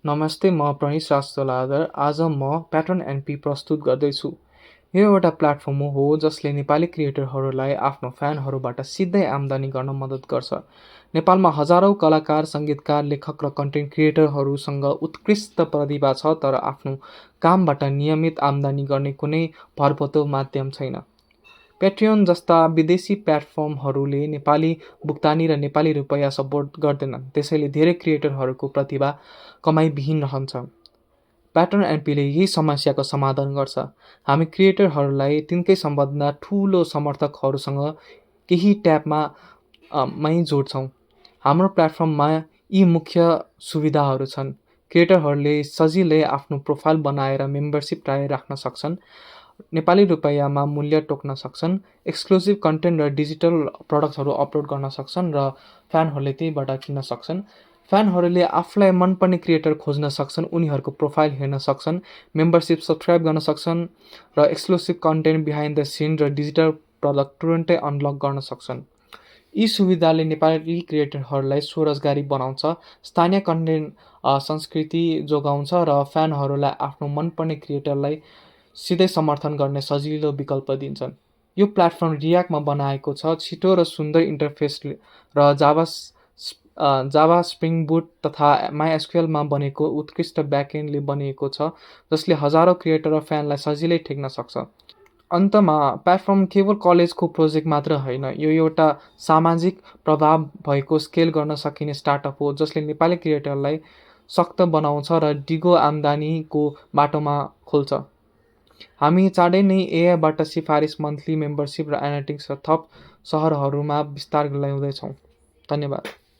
नमस्ते, म प्रणेश राजतोलादर। आज म प्याटर्न एनपी प्रस्तुत गर्दैछु। यो एउटा प्लेटफर्म हो जसले नेपाली क्रिएटरहरूलाई आफ्नो फ्यानहरूबाट सिधै आम्दानी गर्न मद्दत गर्छ। नेपालमा हजारौँ कलाकार, सङ्गीतकार, लेखक र कन्टेन्ट क्रिएटरहरूसँग उत्कृष्ट प्रतिभा छ, तर आफ्नो कामबाट नियमित आम्दानी गर्ने कुनै भरपर्दो माध्यम छैन। पेट्रियन जस्ता विदेशी प्लेटफर्महरूले नेपाली भुक्तानी र नेपाली रुपैयाँ सपोर्ट गर्दैनन्, त्यसैले धेरै क्रिएटरहरूको प्रतिभा कमाइविहीन रहन्छ। प्याटर्न एनपीले यही समस्याको समाधान गर्छ। हामी क्रिएटरहरूलाई तिनकै सबभन्दा ठुलो समर्थकहरूसँग केही ट्याबमा मै जोड्छौँ। हाम्रो प्लेटफर्ममा यी मुख्य सुविधाहरू छन्। क्रिएटरहरूले सजिलै आफ्नो प्रोफाइल बनाएर मेम्बरसिप राख्न सक्छन्, नेपाली रुपैयाँमा मूल्य तोक्न सक्छन्, एक्सक्लुसिभ कन्टेन्ट र डिजिटल प्रडक्ट्सहरू अपलोड गर्न सक्छन् र फ्यानहरूले त्यहीबाट किन्न सक्छन्। फ्यानहरूले आफूलाई मनपर्ने क्रिएटर खोज्न सक्छन्, उनीहरूको प्रोफाइल हेर्न सक्छन्, मेम्बरसिप सब्सक्राइब गर्न सक्छन् र exclusive content behind the scene र डिजिटल प्रडक्ट तुरुन्तै अनलक गर्न सक्छन्। यी सुविधाले नेपाली क्रिएटरहरूलाई स्वरोजगारी बनाउँछ, स्थानीय कन्टेन्ट संस्कृति जोगाउँछ र फ्यानहरूलाई आफ्नो मनपर्ने क्रिएटरलाई सिधै समर्थन गर्ने सजिलो विकल्प दिन्छन्। यो प्लेटफर्म रियाक्टमा बनाएको छ, छिटो र सुन्दर इन्टरफेस र जावा स्प्रिङ बुट तथा माइएसक्युएलमा बनेको उत्कृष्ट ब्याकएन्डले बनिएको छ, जसले हजारौँ क्रिएटर र फ्यानलाई सजिलै टेक्न सक्छ। अन्तमा प्लेटफर्म केवल कलेजको प्रोजेक्ट मात्र होइन, यो एउटा सामाजिक प्रभाव भएको स्केल गर्न सकिने स्टार्टअप हो जसले नेपाली क्रिएटरलाई सशक्त बनाउँछ र डिगो आम्दानीको बाटोमा खोल्छ। हामी चाँडै नै एआईबाट सिफारिस, मन्थली मेम्बरसिप र एनालिटिक्स र थप सहरहरूमा विस्तार ल्याउँदैछौँ। धन्यवाद।